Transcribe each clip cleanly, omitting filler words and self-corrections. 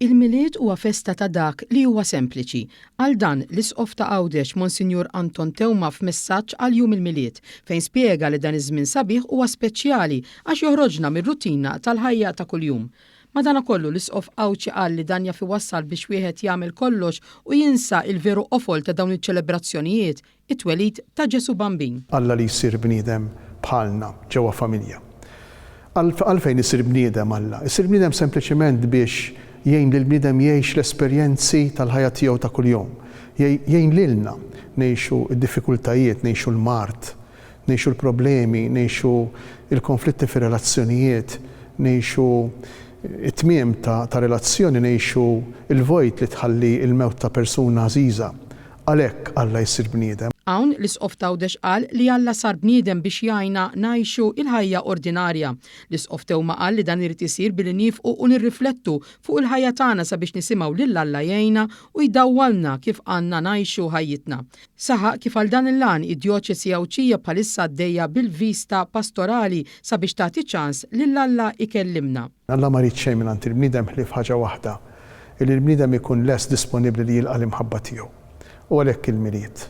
Il-Milied huwa festa ta' dak li huwa sempliċi. Qal dan l-Isqof ta' Għawdex Monsinjur Anton Teuma f'messaġġ għal Jum il-Milied, fejn spjega li dan iż-żmien sabiħ huwa speċjali għax joħroġna mir-rutina tal-ħajja ta' kuljum. Madanakollu l-Isqof Għawdxi qal li dan jaf iwassal biex wieħed jagħmel kollox u jinsa il-veru qofol ta' dawn iċ-ċelebrazzjonijiet, it-twelid ta' Ġesù Bambin. Alla li jsir bniedem bħalna ġewwa familja. Għalfejn isir bniedem Alla? Isir bniedem sempliċement biex jgħin lill-bniedem jgħix l-esperjenzi tal-ħajja tiegħu ta' kuljum. Jgħin lilna ngħixu d-diffikultajiet, ngħixu l-mard, ngħixu l-problemi, ngħixu l-konflitti fir-relazzjonijiet, ngħixu t-tmiem ta' relazzjoni, ngħixu l-vojt li tħalli l-mewt ta' persuna għażiża. Għalhekk Alla jsir bniedem. Hawn, l-Isqof t'Għawdex qal li Alla sar bniedem biex jgħinna ngħixu il-ħajja ordinarja. L-Isqof Theuma qal li dan irid isir billi niefqu u nirriflettu fuq il-ħajja tagħna sabiex nisimgħu lil Alla jgħinna u jdawwalna kif għandna ngħixu ħajjitna. Saħaq kif għal dan l-għan id-Djoċesi Għawdxija bħalissa għaddejja bil-Vista Pastorali sabiex tagħti ċans lil Alla jkellimna. Alla ma ried xejn mingħand il-bniedem ħlief ħaġa waħda, Illi l-bniedem ikun lest disponibbli li jilqa' l-imħabba tiegħu. U għalhekk il-Milied.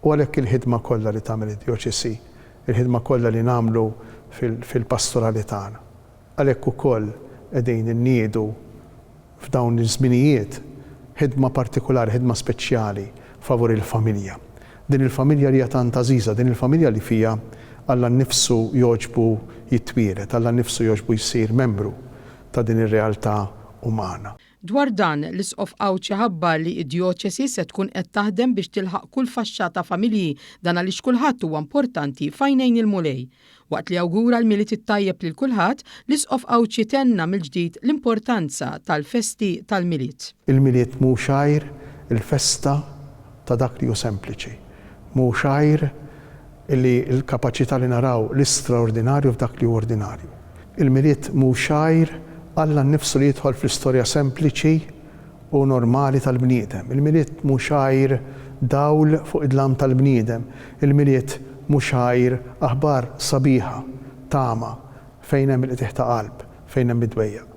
U għalhekk il-ħidma kollha li tagħmel id-djoċesi, il-ħidma kollha li nagħmlu fil-pastorali tagħna. Għalhekk ukoll qegħdin inniedu f'dawn iż-żminijiet ħidma partikulari, ħidma speċjali favur il-familja. Din il-familja li hija tant għażiża, din il-familja li fiha Alla nnifsu jogħġbu jitwieled, Alla nnifsu jogħġbu jsir membru ta' din ir-realtà umana. Dwar dan, l-Isqof Għawdxi ħabbar li d-djoċesi se tkun qed taħdem biex tilħaq kull faxxa ta' familji, dan għaliex kulħadd huwa importanti f'għajnejn il-Mulej. Waqt li awgura l-Milied it-tajjeb lil kulħadd, l-Isqof Għawdxi tenna mill-ġdid l-importanza tal-festi tal-Milied. Il-Milied mhux għajr il-festa ta' dak li hu sempliċi. Mhux għajr li l-kapaċità li naraw l-istraordinarju f'dak li hu ordinarju. Il-Milied mhux għajr Alla nnifsu li jidħol fl-istorja sempliċi u normali tal-bniedem. Il-Milied mhux għajr dawl fuq id-dlam tal-bniedem. Il-Milied mhux għajr aħbar sabiħa, tama, fejn hemm il-qtigħ ta' qalb, fejn hemm id-dwejjaq.